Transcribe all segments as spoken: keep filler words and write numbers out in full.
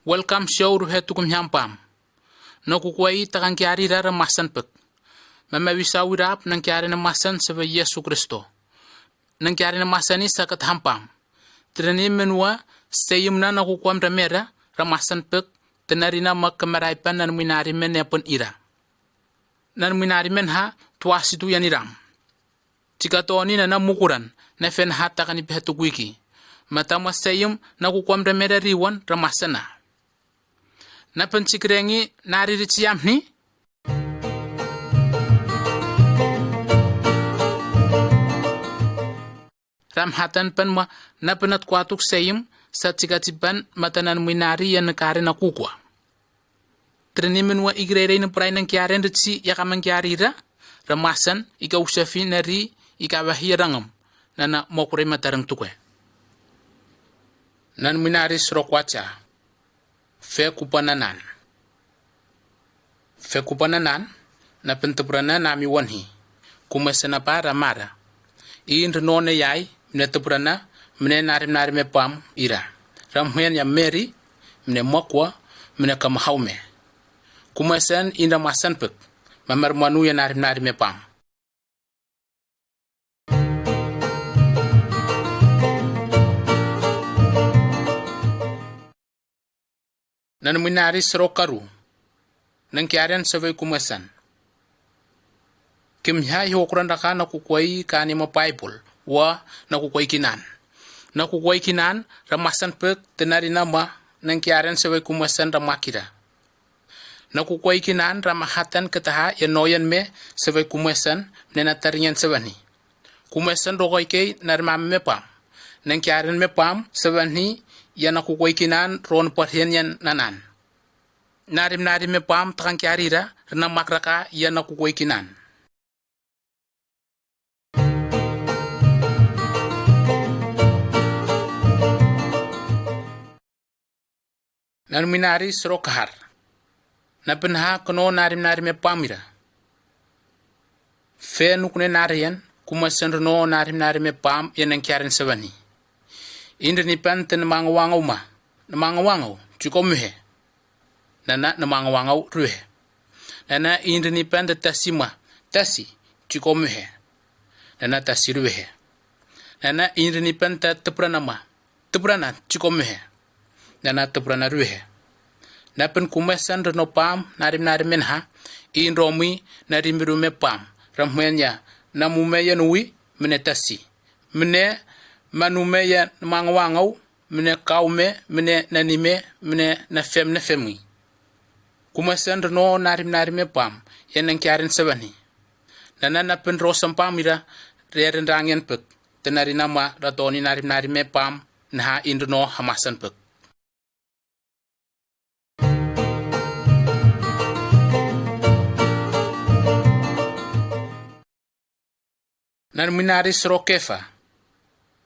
Welcome show ruhe tukum hiam pam. Naku kwai takan kiari ra ra masan pek. Mama wisa wirap nang kiari na masan sebe Yesu Kristo. Nang kiari na masani sakat hampam. Treni menua seyum na naku kwam ra mera ra masan pek. Tenari na mak kamarai pan nan minari mene pun ira. Nan minari men ha tuasi tu yani ram. Cikatoni na na mukuran, na fen ha takani pehe tukwiki. Matama seyum naku kwam ra mera riwan ra masana. Na pen cikrengi nari ri ciam ni? Ram hatan pen ma na penat kuatuk seyum sa cikati pen matanan minari yan kare na kukwa. Treni menua igrere ini prai nang kiaren ri ci yakaman kiari ra, ra masan ika usafi na ri ika wahi rangam, na na mokure matarang tukwe. Nan minari sro kuaca. Fe kupananan. Fe kupananan, na pentepurana nami wanhi. Kumesana pa ra mara. Indri none yai, mine tepurana, mine narim narime pam ira. Ram huen ya meri, mine mokwa, mine kamahaume. Kumesan indra masan pek, mamar manu ya narim narime pam. Nan minari sro karu. Nang kiaren sawai kumesan. Kim hiai hokuran raka naku kwai kani ma Bible wa naku kwai kinan. Naku kwai kinan ra masan pek tenari nama nang kiaren sawai kumesan ra makira. Naku kwai kinan ra mahatan ketaha ya noyan me sawai kumesan mne na taringan sawani. Kumesan rogai kei narmam me pam. Nang kiaren me pam sawani ya naku kwai kinan ron parhen yan nanan. Narim narim me pam takan kiari ra rna makraka ya naku kwai kinan. Nan minari sro kahar. Na penha keno narim narim me pam ira. Fe nukne narian, kumesan rno narim narim me pam ya nang kiaren sawani. Indri ni pen ten manga wanga uma. Namanga wanga u, ciko muhe. Nana namanga wanga u ruhe. Nana indri ni pen de tasi ma, tasi, ciko muhe. Nana tasi ruhe. Nana indri ni pen ta teprana ma, teprana ciko muhe. Nana teprana ruhe. Na pen kumesan rno pam narim narim menha, indro mui narim rume pam, ramhuen ya, namume ya nui, mene tasi. Mene manume ya namanga wanga u, mine kaume, mine nanime, mine nafem nafemi. Kumesan rno narim narime pam, ya nang kiaren sawani. Nana na pen rosam pam ira, reren rangen pek, tenari nama ratoni narim narime pam, naha indri no hamasan pek. Nan minari sro kefa.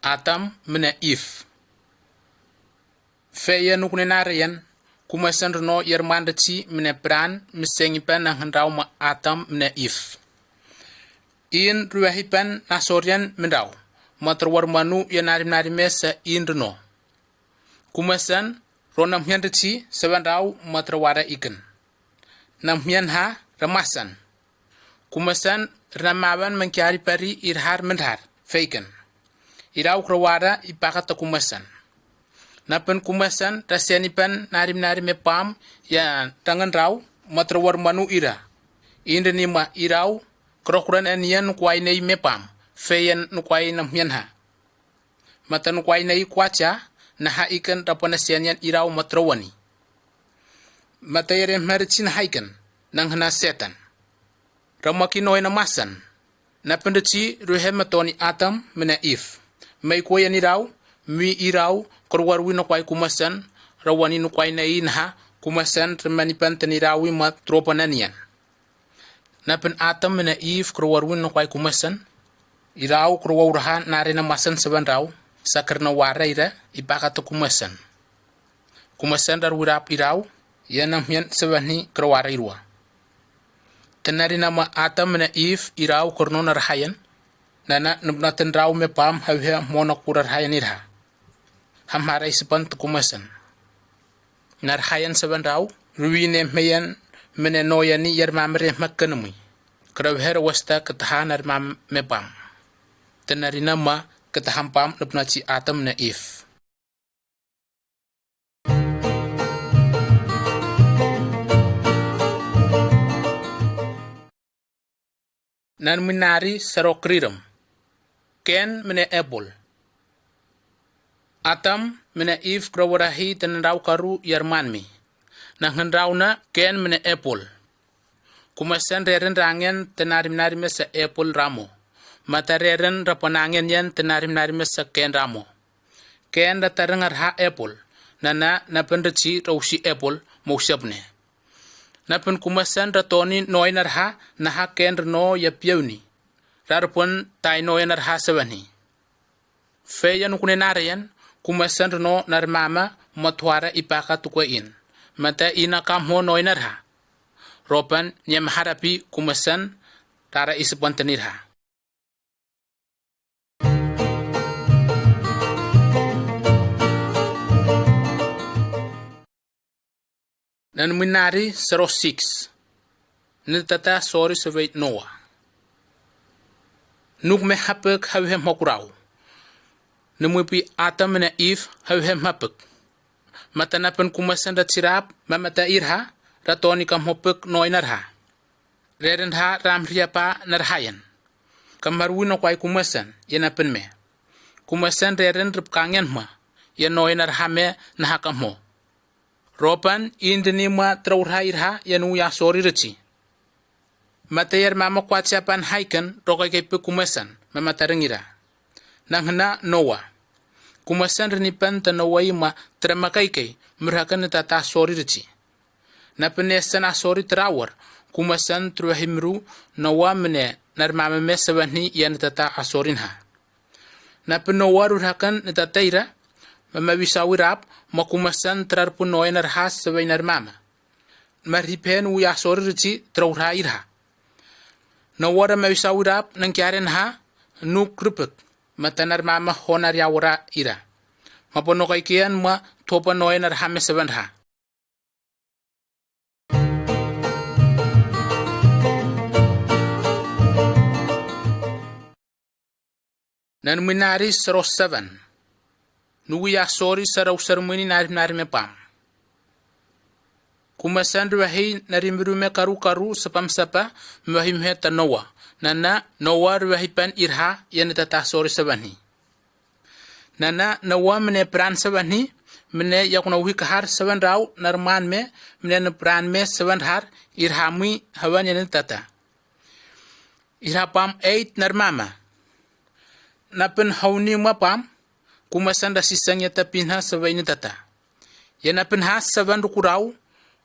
Atam mine If. Fe ya nukne narian, kumesan rno yermanda ci mine pran, misengi pen nang hendrau ma Atam mine If. In ruahi pen nasorian mindrau, matrawar manu ya narim narime sa in rno. Kumesan ro namhian ri ci sawandrau matrawara iken. Namhian ha ramasan. Kumesan rnamawan mengkiari pari irhar menrhar feiken. Irau krawara ipakata kumesan. Napen kumesan raseni pen narim narim me pam ya tangan rau matrawar manu ira. Indri ni ma irau krokuran anian nukwai nei me pam feyen nukwai namhian ha. Mata nukwai na ikwacha, na ha iken rapana sianian irau matrawani. Mata yere mari cin ha iken, nang hena setan. Ramaki noi na masan. Na pendeci ruhe matoni Atam mena If. Mai kwe yan irau, mi irau, korwar wi nukwai kumasan, rawani nukwai na inaha, kumasan, remani pantan irau wi mat tropananian. Na pen Atam mena If krawar win nukwai kumasan. Irau krawau raha nare na masan saban rau. Sakar na wara ira ipakata kumasan. Kumasan dar wirap irau. Yanam hian saban ni krawara irwa. Tenari nama Atam mena If irau karno na rahayan. Nana nubnatan rau me pam hawhe mona kura rahayan iraha. Ham harai sapan ta kumasan. Narhaýan sewenrau, ruwine meýen mine noýany ýermamy rehmek gynmy. Krewher wasta kitaha narmam mepam. Tenarina ma kitaham pam nupnaci atam ne if. Nan minari sarokriram. Ken mine Apple. Atam mine if krawarahi tenrau karu yarman mi. Nanghin rauna ken mine Apple. Kumasan reren rangen tenarim narime sa Apple ramo. Mata reren rapanangen yen tenarim narime sa ken ramo. Ken da tarengar ha Apple. Nana napin reci rausi Apple mausabne. Napin kumasan ratoni noy narha naha ken rno ya piewni. Rarpun tai noy narha sabani. Feyan kune narayan kumasan rno narmama matuara ipaka tukwe in. Mata ina kam ho noy narha. Ropan nyem harapi kumasan rara isipantanirha. Nan minari sero six. Ni tata sori sewei Noa. Nuk me hapek hawi hem hokurau. Ni mui pi atam mine if hawi hem hapek. Mata napin kumasan da cirap mamata irha ratoni kam hopek noy narha. Reren ha ram riapa narhayan. Kamar wino kwai kumasan ya napin me. Kumasan reren ripkangen ma ya noy narha me naha kam ho. Ropan indini ma traurha irha ya nu ya sori reci. Mata yer mama kwat siapan haikan rokai kai pe kumasan mamata rengira. Nanghna Noa. Kumasan renipan ta Noa ima trema kai kai murhakan ni tata sori reci. Napin nesan asori trawar kumasan truahimru Noa mene narmama me sawanhi ya ni tata asorin ha. Napin Noa rurhakan ni tata ira mama wisawirap ma kumasan trarpu noya narha sawai narmama. Marhipen wi asori reci traurha irha. Noa rama wisawirap nang kiaren ha nuk ripik. Mata narmama honar yawara ira. Mapa nokai kian ma topa noya narha me sawanha. Nan minari sero seven. Nuwi ya sori sarau sarmini nari nari me pam. Kumasan ruwahi nari miru me karu karu sapam sapa muwahi muhe ta Noa. Nana Noa ruwahi pan irha yani tata sori sabani. Nana Noa mene pran sabani mene yakuna wuhi kahar saban rau narman me mene pran me saban har irha mui hawan yani tata. Irha pam eit narmama. Napin hauni ma pam kumasan da sisang ya tapin ha sabai ni tata. Ya napin ha saban rukurau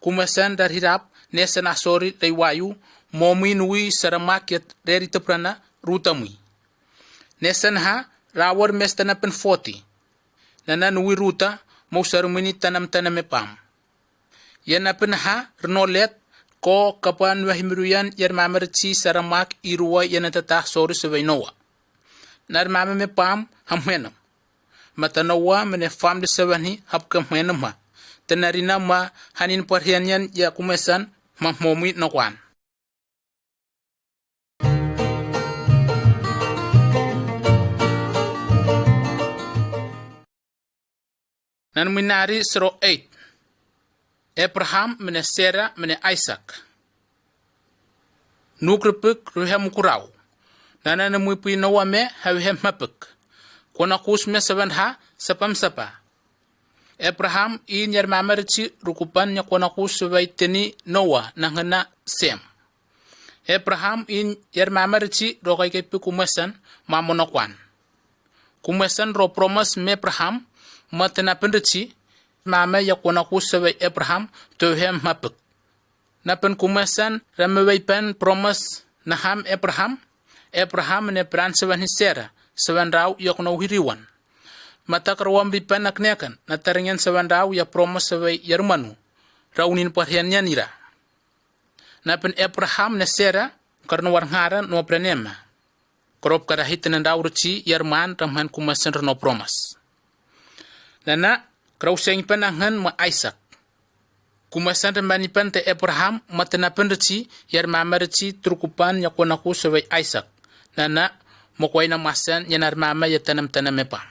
kumasan dar hirap nesan asori dai wayu momi nui saramak ya reri teprana ruta mui. Nesan ha rawar mesta napin foti. Nana nui ruta mau sarumini tanam taname pam. Yan apin ha rnolet ko kapan wahimiruyan yar mamar ci saramak iruwa yana tata sori sabai Noa. Nar mama me pam ham henam. Mata Noa mene fam de sabani hap kam henam ha. Tanarina ma hanin parhianyan ya kumesan mam momi nokwan. Nan minari sero eight. Abraham mene Sera mene Isaac. Nukripik ruhem kurau. Nana ne mui pui Noa me hawi hem mapik. Kona kus me saban ha sapam sapa. Abraham in yar mamar ci rukupan nya kona kus sabai teni Noa nangana Sem. Abraham in yar mamar ci rokai kai pi kumasan mamono kwan. Kumesan ro promes me Abraham ma tena penreci mama ya kona ku sewe Abraham to hem mapek. Napen kumesan rame wei pen promes naham Abraham. Abraham ne pran sewan hi Sera sewan rau ya kona uhiriwan. Matak rawam bi pen aknekan na tarengen sewan rau ya promes sewe yarmanu. Raunin parhian yanira. Napen Abraham ne Sera karna war ngara no pranema. Krop kara hitnen rau ruci yarman ramhan kumasen rno promes. Nana krau seng penangen ma Isaac. Kumesen ri mani pente Ebraham, mate napin ri ci, ýer mame ri ci, turkupan ýa konaku sewey Aýsak. Nana, mokoyna masen, ýener mame ýetenem tenemepa.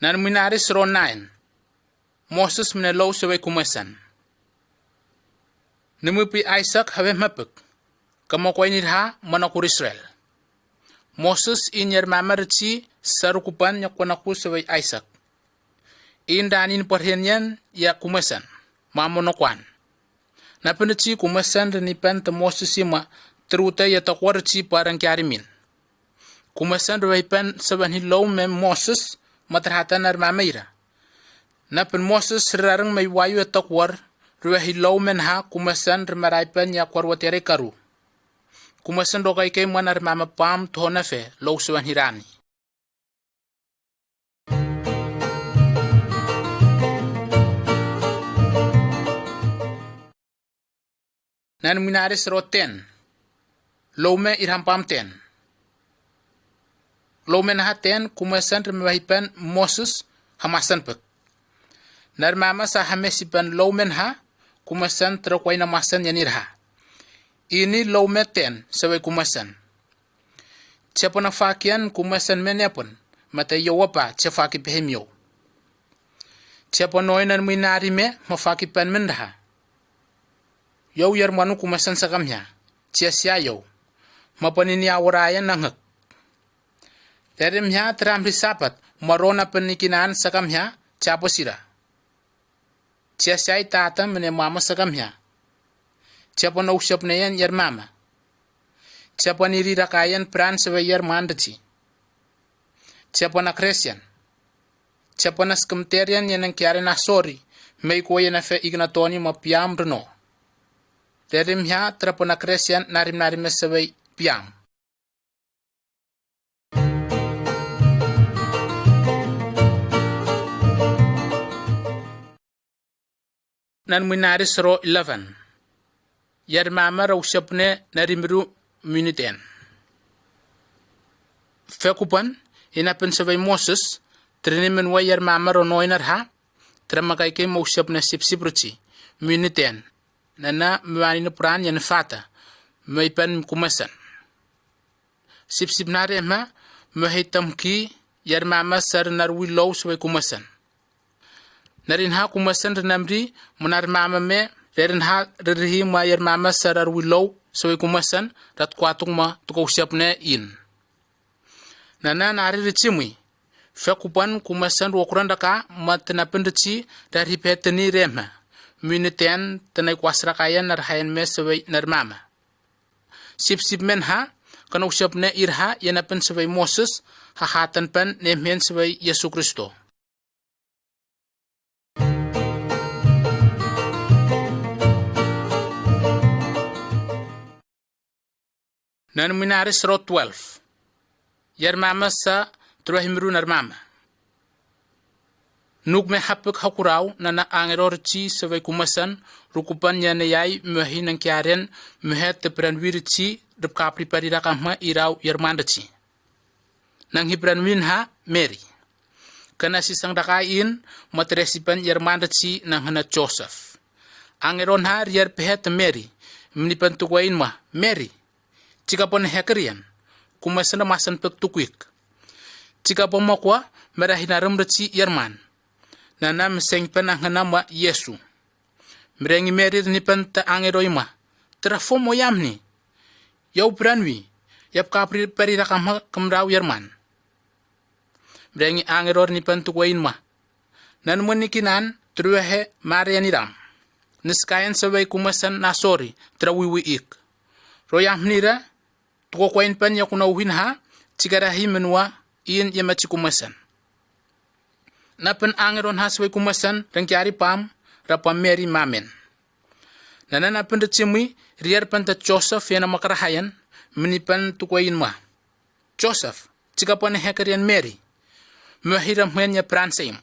Nanminari sronain. Moses mine low sewey kumesen. Nimipi Aýsak hawe mapik. Kama koynir ha mana kur Israel. Moses in ýer mame ri ci sarukupan ýa konaku sewey Aýsak. In danin parhenyen ýa kumesen. Mamono kwan. Napin ri ci kumesen ri nipen te Moses ima trute ýa takwar ri ci paran kyarimin. Kumesen ri weypen sewen hi low men Moses matrhatan nar mame ira. Napin Moses ri rarin mey wayu ýa takwar ri wehi low men ha kumesen ri maraypen ýa kwar watere karu. Kumesen ri okayke man nar mame pam tohona fe low sewen hi rani. Nanminari sroten. Lowme irhampam ten. Lowme naha ten kumesen ri mewahipen Moses hamasen pek. Nar mama sa hamesipen lowme naha kumesen trakwayna masen yanir ha. Ini lowme ten sewey kumesen. Cepana fakian kumesen men epun, mate yowa pa cefaki pehim yow. Cepana oinan minari me mafaki pen men daha. Yow ýer manu kumesen sagam hya. Cia sia yow. Mapani ni awarayan nanghak. Derim hya tram ri sapat, marona pen nikinan sagam hya, capa sira. Cia sia tata mene mama sagam hya. Cepana usapneyan ýer mama. Cepana iri rakayan pran sewey ýer mandaci. Cepana kresian. Cepana skumterian ýenen kiarena sori, mey koyena fe ignatoni ma piam rno. Derim hya trapana kresian narim narim sewey piam. Nanminari sro eleven. Ýer mama rowşapne narimru müniten. Fekupan inapin sewey Moses, trinimin we ýer mama ro noinar ha, tramakayke mowşapne sipsip ruci, müniten. Nana müwanini pran ýani fata, meypen kumesen. Sipsip narema, möheytam ki, ýer mama sar narwi low sewey kumesen. Narin ha kumesen ri namri, munar mama me, rerin ha ririhi ma ýer mama sar arwi low sewey kumesen, rat kwatuk ma tukowşapne in. Nana nari ri cimwi. Fekupan kumesen ri okuran daka, ma tinapin ri ci, rar hipetini rema. Müniten, tinay kwasra kayan nar hayan me sewey nar mama. Sip sip men ha, kan usap ne ir ha, ýene pen sewey Moses, ha hatan pen ne men sewey Ýesu Kristo. Nanminari sro twelve. Ýer mama sa trwehimru nar mama. Nuk me hapyk hakuraw nana aňeror ci sewey kumasan rukupan ýane ýaý möhi nan kiaren möhe tepren wir ci rip kapri peri rakam ha iraw ýer manda ci. Nan hipren win ha Meri. Kana si sang daka in matresi pen ýer manda ci nan hana Joseph. Aňeron ha rier pehet Meri. Mni pen tuwain ma Meri. Cikapon hekerian. Kumasana masan pek tukwik. Cikapon mokwa merahinarem reci yerman. Nana meseng pen anghana ma Yesu. Merengi Meri ni pen ta angeroi ma. Terafo mo yamni. Yau pranwi. Yap kapri peri rakam ha kemrau yerman. Merengi angeror ni pen tuwain ma. Nan monikinan truehe marianiram. Niskayan sewey kumasan nasori trawiwi ik. Royam nira tuko koin pen yakuna uhin ha cigara hi menwa in yema ci kumasan. Napen angeron ha sewey kumasan rengkiari pam rapam meri mamen. Nana napen de cimwi rier pen ta Joseph yana makarahayan meni pen tuko in ma. Joseph, cikapon hekerian Meri. Möhira mhen ya pranseim.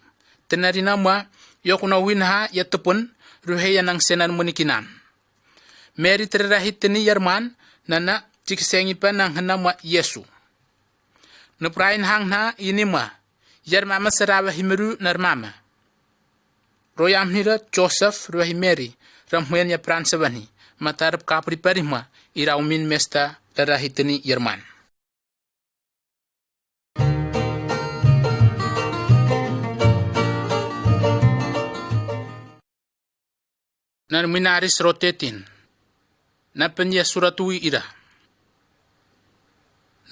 Tenarina ma yokuna win ha ya tepun ruhe ya nang senan monikinan. Meri terera hitini yerman nana cikisengi pen nang hena ma Yesu. Nupraýyn haňna inima, ýermama serawa himru narmama. Roýam hira Josef ruhi Meri, ramhuýan ýapran sebani, matarb kapri perihma, irawmin mesta rarahitini ýerman. Nan minaris rotetin. Napin ya suratu ira.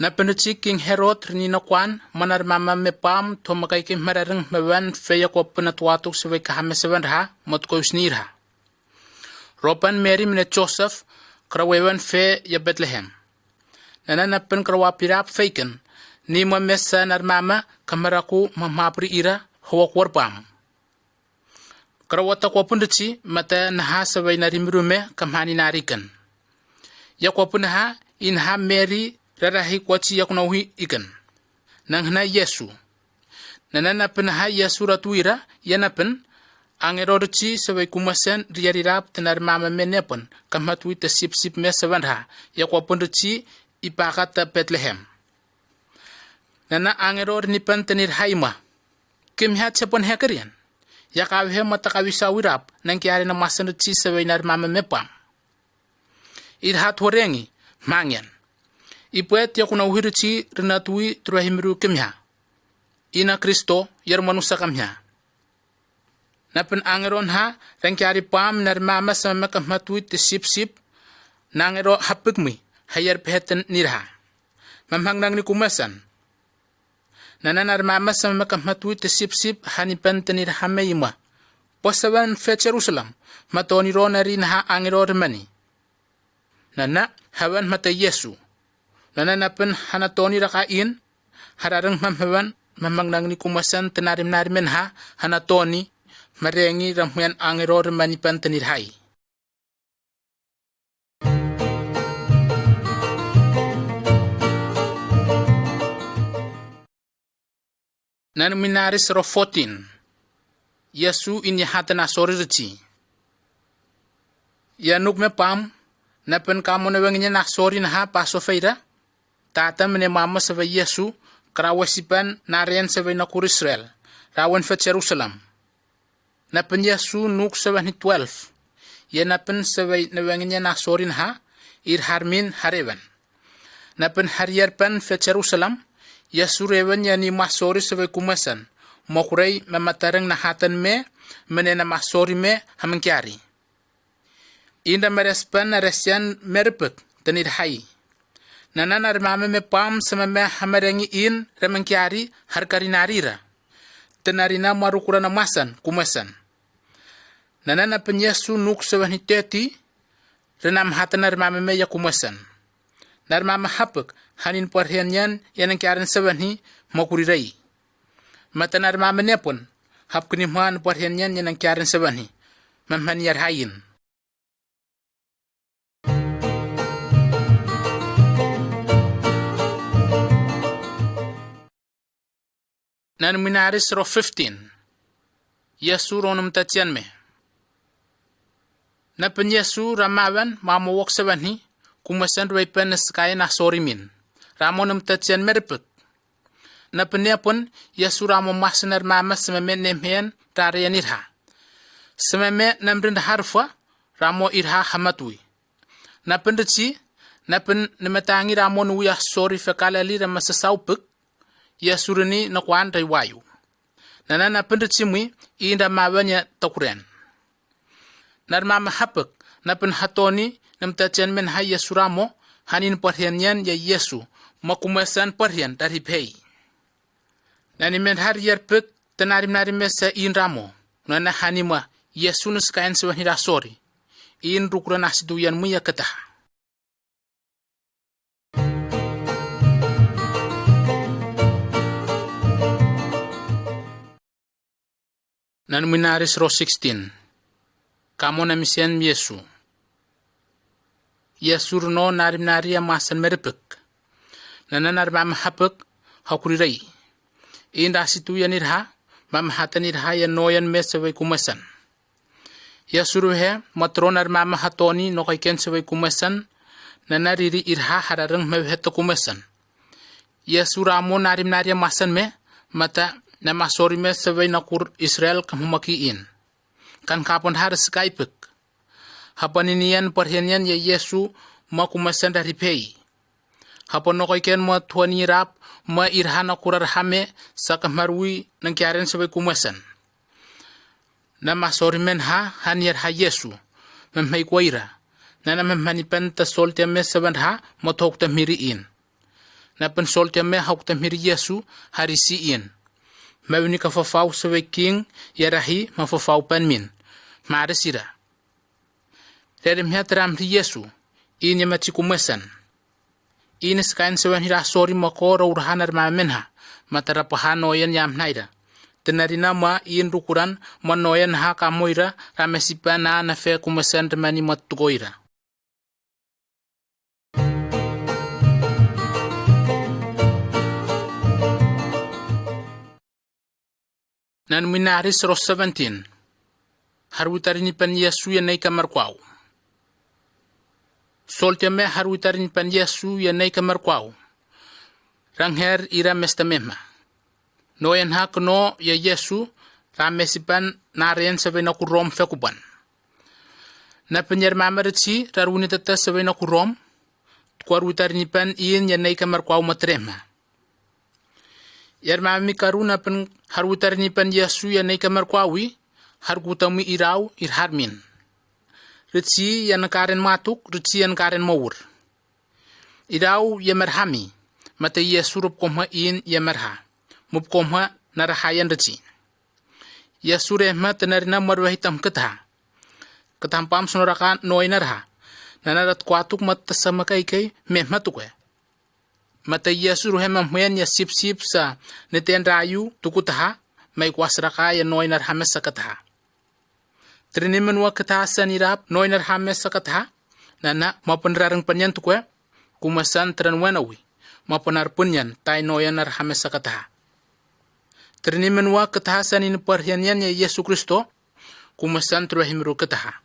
Napin ci king Herod rini na kwan manar mama me pam to makai ki mararing mewan fe ya kopina tuatu sewe kahame sewan ha mot ko usnir ha. Ropan Mary mine Joseph krawewan fe ya Bethlehem. Nana napin krawa pirap feiken ni ma mesa nar mama kamaraku ma mapri ira hawa kwar pam. Karawata kwapun deci mata naha sawai nari mirume kamhani narikan. Ya kwapun naha inha Mary rarahi kwaci yakuna uhi ikan. Nang hna Yesu. Nana napin naha Yesu ratu ira ya napin angero deci sawai kumasen riarirap tenar mama menepun kamhatwi te sip sip me sawanha ya kwapun deci ipakata Bethlehem. Nana angero nipan tenir haima. Kim ha cepon hekerian. Yakawi he matakawi sawirap nang kiari na masan deci sawai nar mama mepam. Id hat horengi mangen. Ipuet yakuna uhir ci rinatui trua himru kim ha. Ina Kristo yer manusa kam ha. Napin angeron ha rang kiari pam nar mama sama kamhatwi te sip sip. Nangero hapik mi hayar peheten nirha. Mamhang nang ni kumasan. Nana nar mama sama kamhatwi te sip sip hani pen tenir hameima. Posawan fe Jerusalem matoni ro nari naha angero remani. Nana hawan mata Yesu. Nana napin hana toni raka in harareng mamhawan mamang nang ni kumasan tenarim narimen ha hana toni marengi ramhuyan angero remani pen tenir hai. Nan minaris ro fourteen. Yesu ini hata na sori riti. Ya nuk me pam napin kamu na wengi na sori na ha paso feira. Tata mene mama sawai Yesu krawasipan naren sawai nakur Israel rawan fe Jerusalem. Napin Yesu nuk sawai ni twelve. Ya napin sawai na wengi na sori na ha ir harmin harewan. Napin har ýer pen fe Jerusalem, Yesu rewen ýani mahsori sewey kumesan, mokurey mamataryn nahatan me, menena mahsori me hamankyari. Inda merespen resyan merpik, tenir hai. Nana narmame me pam semame hamarengi in remankyari har karinarira. Tenarina marukura namasan, kumesan. Nana napin Yesu nuk sewehni teti, renam hata narmame me ya kumesan. Narmama hapyk, hanin parhenyan, yanan kyarin sewehni, mokurirei. Mata narmama nepun, hapkini man parhenyan, yanan kyarin sewehni. Mamhan yar hayin. Nan minaris ro fifteen. Yesu ronum tatyan me. Napin Yesu ramawan mamo wok sewehni, kumesan rway pen neskaya na sori min. Ramonum tatyan merpik. Napin nepun Yesu ramo mahsinar mama semame nemhen tarayan irha. Semame namrin harfa, ramo irha hamatwi. Napin rici, napin nemetangi ramo nuya sori fekalali rama sesaupik, Yesu rini nakwan ray wayu. Nana napin rici mui, inda mawanya takuren. Narmama hapyk, napin hatoni, namtacian men ha Yesu ramo, hanin parhenyan ya Yesu, makumesan parhen dari pei. Nani men har yerpyk, tenarim narim mesa in ramo, nana hanima, Yesu nuskayan sewahni rasori, in rukura nasiduyan muya ketaha. Nan minaris ro sixteen. Kamo na misen Yesu. Yesu runo narim nari ya masan meripik. Nana nar mama hapyk, hakuri rai. Inda situ ya nirha, mama hata nirha ya noyan mesa wai kumasan. Yesu ruhe, matro nar mama hatoni no kaiken sewai kumasan, nana riri irha harareng mewheta kumasan. Ýesu ramo narimnarýa masan me, mata nama sorime sewei nakur Israel kamhumaki in. Kan kapon har skai pik. Hapan iniyen parhenyen ya Ýesu ma kumasan raripei. Hapan nokoiken ma tuani rap ma irhana kurar hame saka marwi nang kiaren sewei kumasan. Nama sorimen ha han yer ha Ýesu. Mem hei kuaira. Nana mem hani pen ta solteme sewen ha ma tokta miri in. Napin solteme haukta miri Ýesu harisi in. Mewni ka fafau sewei king yarahi ma fafau pen min. Mari sira. Rerim hetram ri Ýesu. In yema ti kumasan. In skain sewen hira sori ma ko rawur hanar ma menha. Ma tarapa ha noyen yam naira. Tenarina ma in rukuran ma noyen ha kamoira ramesipa na nafe kumasan temani ma tugoira. Nan minaris ro seventeen. Harwitarini pen Ýesu ya neika markwau. Solteme harwitarini pen Ýesu ya neika markwau. Rangher ira mesta mema. Noen hak no ya Ýesu ramesipan naren sevena ku Rom fekupan. Napin ýer mama ritsi rarwini tata sevena ku Rom. Tkwarwitarini pen in ya neika markwau matrema. Ýer mama mi karu napin harwitarini pen Ýesu ya neika markwawi. Har gutami irau ir harmin. Ritsi ya nakaren matuk ritsi ya nakaren mowur. Irau ya marhami. Mata Ýesu rup komha in ya marha. Mup komha narahayan ritsi. Ýesu rehma tenarina marwahi tam ketaha. Ketam pam sunaraka noinarha. Nanarat kwatuk mat tasama kaikai mehma tukwe. Mata Ýesu ruhema hwen ya sip sip sa neten rayu tukutaha. Mai kwasraka ya noinar hame sakataha. Trinimin wa ketaha sanirap noinar hame sakataha. Nana mapun rarang panyan tukwe. Kumasan tren wenawi. Mapun ar punyan tai noyan ar hame sakataha. Trinimin wa ketaha sanini parhyanyan ya Ýesu Kristo. Kumasan trwehimru ketaha.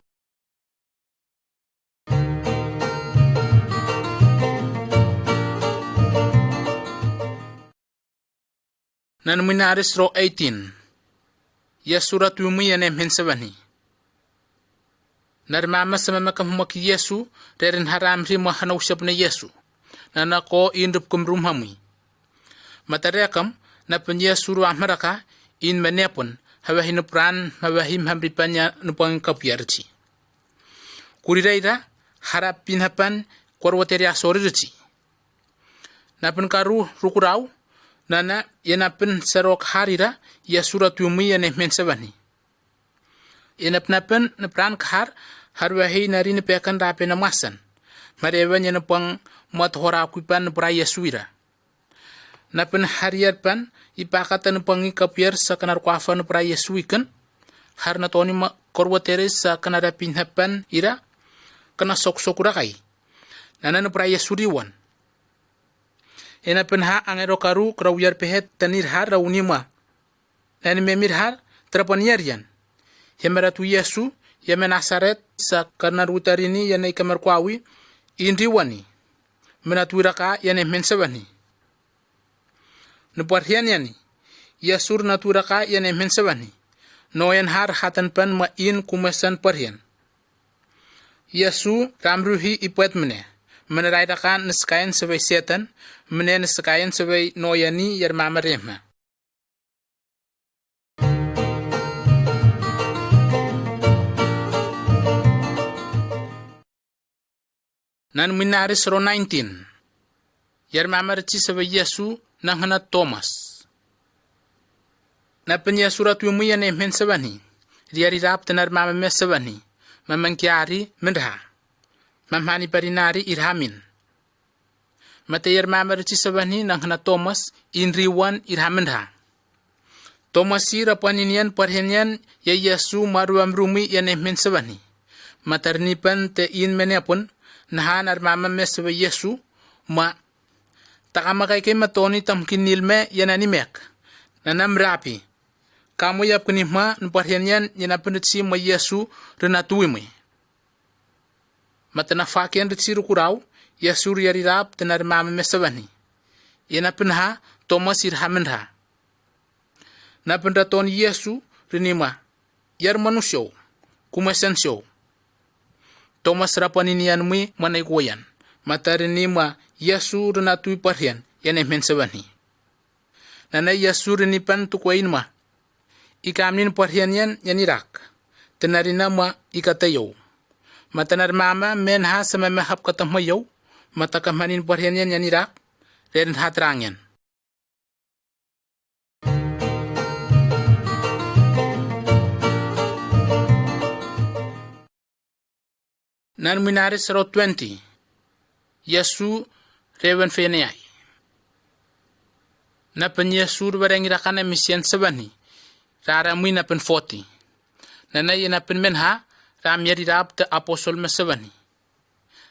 Nan minaris ro eighteen. Ýesu rat wimi yene mensewani. Narmama samama kamhumaki Ýesu rerin haram ri ma hana usapne Ýesu. Nana ko in rupkum rum hamwi. Matarekam napin Ýesu ru amharaka in menepun hawahi nupran hawahi mhamri panya nupang kapyarci. Kurireira harap pin hapan korwateria sorirci. Napin karu rukurau nana yenapin serok harira Ýesu rat wimi yene mensewani. Enep napen nepran kahar har wahi nari nepekan rape namasan. Marewan yenepang mat hora kuipan nepra Ýesu ira. Napen har ýerpan ipakata nepangi kapyer sakanar kuafa nepra Ýesu iken. Har natoni ma korwatere sakanar apin hapan ira. Kana sok sokura kai. Nana nepra Ýesu riwan. Enapen ha angero karu kraw ýer pehet tanir har rawnima. Nani memir har trapan ýer ýan. Hemeratu Ýesu, ýeme Nasaret, sa karnar utarini ýene kemer kuawi, in riwani. Menatu raka ýene mensewani. Nuparhian ýani. Ýesu natu raka ýene mensewani. Noýan har hatan pan ma in kumesan parhian. Ýesu ram ruhi ipet mine. Mine raýrakan niskaýan sewey setan, mine niskaýan sewey noýani ýermama rehme. Nan minari sero nineteen. Ýermama riçi sewey Ýesu, nanhana Tomas. Napin Ýesu rat wimi ýene men sewani. Riýari rap tenar mama me sewani. Maman kiari minrha. Mamhani parinari irhamin. Mate ýer mama riçi sewani nanhana Tomas, in riwan irhaminrha. Tomasi rapaninien parhenien ýa Ýesu maruam rumi ýene men sewani. Matarni pen te in menepun, nahan ar mama me sewe Ýesu, ma Tagama kaikai matoni tamkin nilme ýene nimek. Nanam rapi. Kamu ýapkini ma nuparhenien ýene pin riçi ma Ýesu rinatuimi. Matana fakian riçi rukuraw, Ýesu riari rap tenar mama me sewani. Ýene pynha Tomas irha mynha. Napynra tony Ýesu rinima, Ýer manušýow, kumesenšow. Tomas rapanin ýanmy manay goýan. Mata rinima Ýesu rina tuý parhýan, ýene men sewenhi. Nana Ýesu rinipan tukoýinma. Ikamnin parhýan ýan ýanirak. Tinarinama ikataýow. Mata narmama men ha sememe hapkatamhaýow. Mata kamhanin parhýan ýan ýanirak. Rerin hatraňýan. Nan minari sero twenty. Ýesu rewen feneyai. Napin Ýesu rewen rakana misien sebani. Rara mui napin forty. Nana ye napin menha ram yeri rap te apostol mesebani.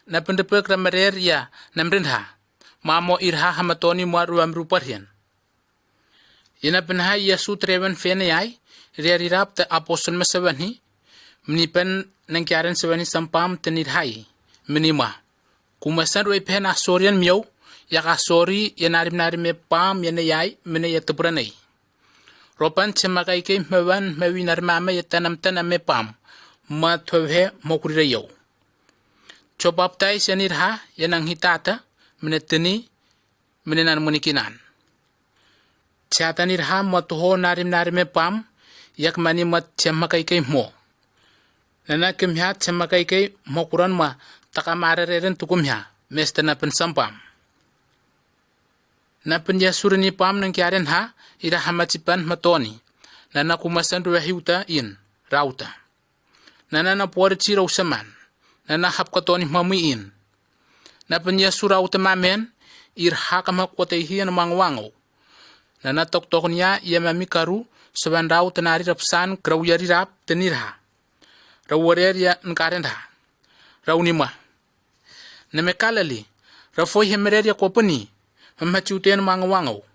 Napin de pek ramarer ya namrin ha. Mamo irha hamatoni mua ruam ruparhian. Ýene pinha Ýesu trewen fene ýaý, rerirap te apostol mesewani, mnipen nengkiaren sewani sampam tenirhai, mnima. Kumesan ruai pen asorian miau, yak asori, ýe narim narim e pam, ýene ýaý, mine ýe tebranei. Ropan çemagaikei mewan, mewi narmame ýe tanam tanam e pam, ma tövhe mokrireyau. Çopaptai senirha, ýe nanghitata, mine teni, mine nan munikinan. Çatan irham ma tuho narim narime pam, yak mani ma çemma kaikai mo. Nana kim hya çemma kaikai mo kuran ma takam ararerin tukum hya, meste napin sampam. Napin ya surini pam nang kiaren ha, ira hama cipan matoni. Nana kumasan ruahi uta in, rauta. Nana na puari ci rau seman. Nana hapka toni mamui in. Napin Ýesu rau temamen, ir hakam hak kuataihi ýan maňwangau. Nana tok toknya ýemami karu, seban rau tenari rapsan, grau ýari rap, tenirha. Rau warer ya nkarenha. Rau nima. Neme kalali, rafoi hemerer ya kopani, mamha ciuten maňwangau.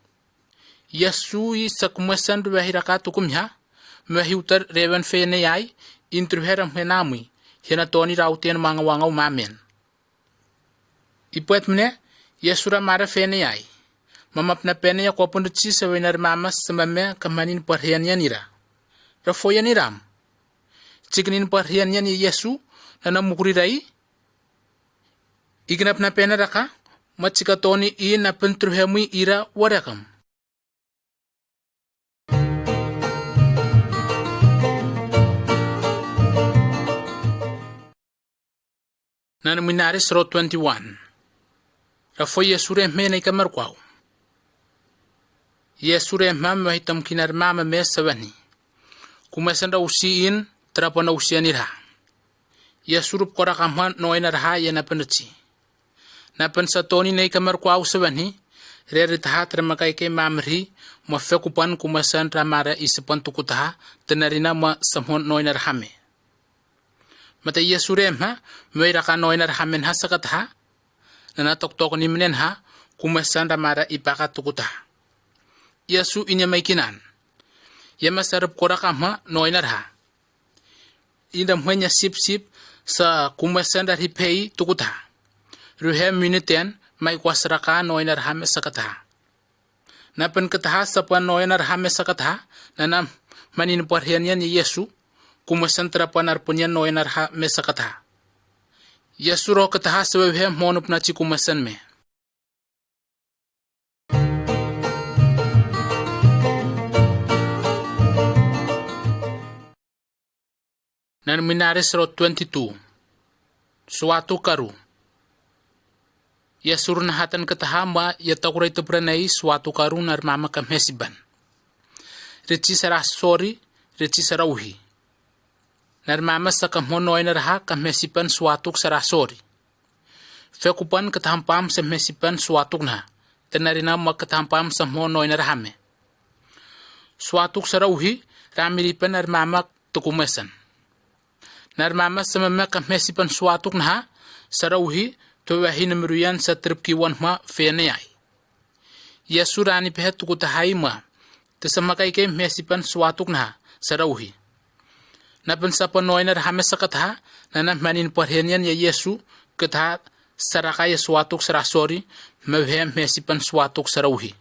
Ýesu i sakumesan ruwehiraka tukumha, mehiutar rewen fene ýaý, intruheram henamui, hena toni rauten maňwangau mamen. Ipuet mine, Ýesu ra mara fene ýaý. Mamapna pene ya kopun ci sewener mama semame kamanin parhian yanira. Rafoyan iram. Ciknin parhian yan Ýesu, nana mugri rai, Ignapna pene raka, machika toni i napin truhemui ira warakam. Nan minari sro twenty-one. Rafo Ýesu rehme ne kamar kwau. Ýesu rehmam we hitam kinar mama me sawani. Kumesan ra usi in, trapa na usi anira. Ýesu rup kora kamha noina raha ýa napin ritsi. Napin satoni nei kamar kwau sawani, re ritaha trama kai kai mamri, ma fekupan kumesan ra mara isipan tukutaha, tenarina ma samhon noina rahame. Mata Ýesu rehma, mei raka noina rahamen ha sakataha, nana tok tok ni menen ha, kumesan ra mara ipaka tukutaha. Ýesu inyamai kinan. Ýema saryp kora kamha noina raha. Indam hwenya sip sip sa kumesan ra ripei tukutaha. Ruhe miniten mai kwasraka noina rahame sakataha. Napin kataha sapan noina rahame sakataha. Nanam manin parhian yan Ýesu. Kumesan trapan arpunyan noina rahame sakataha. Ýesu ro kataha sawehe monup naci kumesan me. Nan minari sro twenty-two. Suatu karu. Ýesu run hatan kataha ma ýa takurai tepranai suatu karu narmama kamhesiban. Rici sara sori, rici sara uhi. Narmama sakamho noina raha kamhesiban suatuk sara sori. Fekupan katahampam semhesipan suatuk naha. Tenarina ma katahampam samho noina rahame. Suatuk sara uhi, ramiripan narmama tukumesan. Narmama sememe kamhesipan suatuk naha, sara uhi, töwehi nimiruyan satrip kiwan ma fene yai. Ýesu rani pehe tukutahai ma. Tesemma kaikai mesipan suatuk naha, sara uhi. Napin sapa noina rahame sakataha, nana manin parhenian ya Ýesu, kataha saraka ya suatuk sara sori, Mewhe mesipan suatuk sarawhi.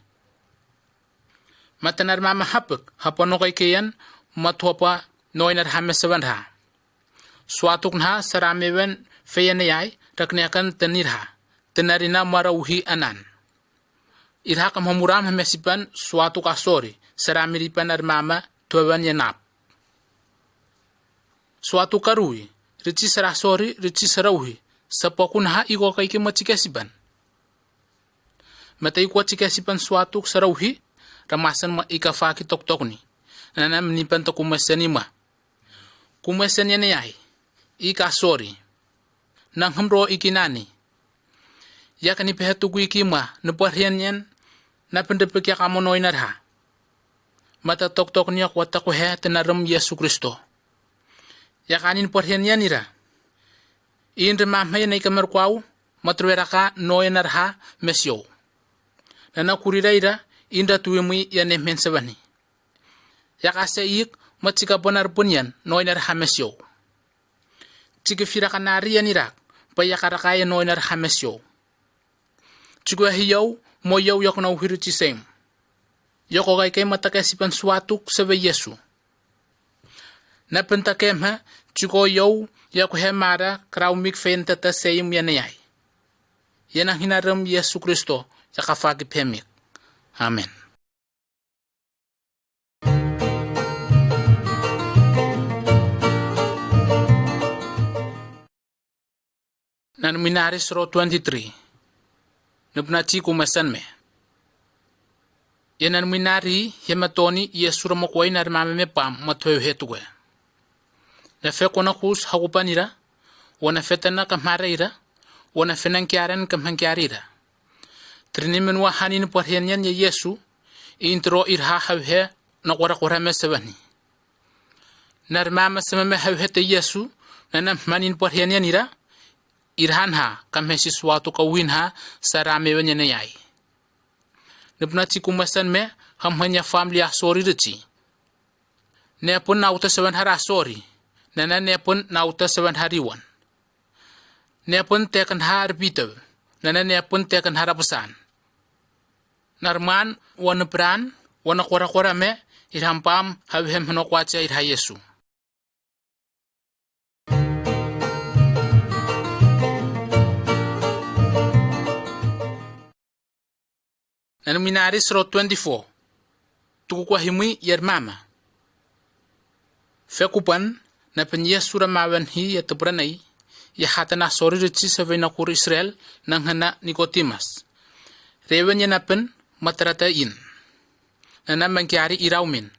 Mata narmama hapyk, hapa nogaýkeýen, mat hopa noýnar hame sewenra. Suatuk nha saramewen feýeneýaý, raknekan tenirha. Tenarina marawhi anan. Irhakam hamuram hame sipan suatuk asori, saramiripan narmama tuewen yenap. Suatuk karui, rici sarasori, rici sarawhi, sapakun ha igokaiki matikesipan. Mata iko cikesipan suatuk sarawhi, ramasan ma ika faki toktokni. Nana mnipan ta kumasen ima. Kumasen yene yai. Ika sori. Nang hemro iki nani. Yakani pehetugu iki ma, neparhian yen, napendepek yakamo noinarha. Mata toktokni yak wataku he tenarum Yesu Kristo. Yakani neparhian yen ira. Indri mamhe yene ika merkuau, matrueraka noinarha mesio. Nana kurira ira, indra tuimui yene mensebani. Yakase ik, matika bonar bunyan, noinarha mesio. Ciki firaka nari yen irak, pa yakaraka yen noinarha mesio. Ciki ahi yau, mo yau yakna uhiri cisem. Yoko gai kai mataka sipan suatuk sebe Yesu. Napenta kemha, ciko yau, yaku he mara, krau mik fein tata seim yene yai. Yena hinarum Yesu Kristo, yakafaki pemik. Amen. Nan minari sro twenty-three. Nubnati kumasan me. Ye nan minari yematoni yesura mokwai narmame me pam matwe hetuwe. Na fe kona kus hagupanira, wana fetana kamharaira, wana fenan kiaran kamhan kiarira. Trini menwa hanin parhian ye Yesu, intro irha hawhe na kwara kwara me sebani. Narmama semame hawhete Yesu, nanam manin parhian ira, irhan ha, kamhesi suatu kawin ha, sarame wanyane yai. Nubnati kumasan me, hamhanya family asori riti. Nepun nauta sewan hara sori, nana nepun nauta sewan hariwan. Nepun tekan har bitew, nana nepun tekan hara pesan. Narman, wana pran, wana kora kora me, irham pam, hawi hem hano kwacha irha Yesu. Nanu minari sro twenty-four. Tuku kwa himwi yer mama. Fekupan, na pen Yesu ra mawen hi ya tebranai, ya hata na sori rici sa vena kur Israel, nang hana Nikotimas. Rewen ya na pen matrata in. Na na mangkiari irau min.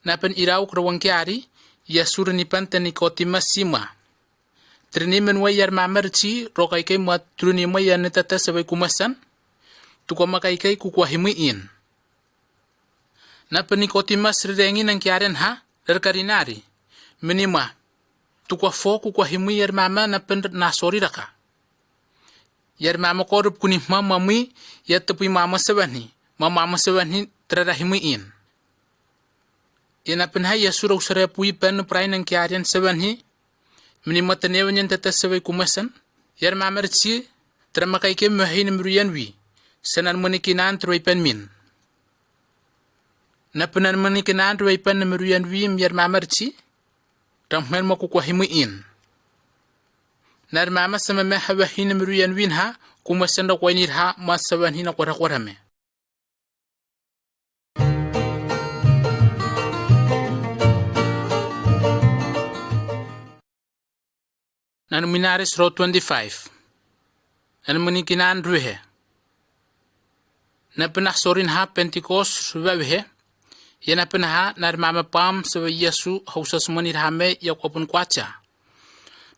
Na pen irau krawangkiari, Yesu ra nipan ta Nikotimas sima. Trini men wa yar mamar ci, rokai kai ma truni ma yar ni tata sabai kumasan, tuka makai kai kukwa himwi in. Na pen Nikotimas rirengi nang kiaren ha, rarkarinari. Meni ma, tuka fo kukwa himwi yar mama na pen na sori raka. Yar mama korup kuni ma mamwi, yar tepui mama sabanhi, ma mama sabanhi trara himwi in. Ina pen ha Yesu ra usare pui pen prai nang kiaren sabanhi, meni mata newen yen tata sabai kumasan, yar mamar ci, tramakai ke mehin mruyan wi, sanan meni kinan troi pen min. Na penan meni kinan troi pen mruyan wi yar mamar ci, ram men ma kukwa himwi in. Nar mama sama me hawa hin mruyan win ha, kumasan ra kwainir ha, ma sabanhi na kwara kwara me. Nanu minari sro twenty-five. Nanu meni kinan ruhe. Na pen ah sorin ha Pentecost ruhe. Ye na pen ha nar mama pam sawa Yesu hausas meni rahame Yakobun kwacha.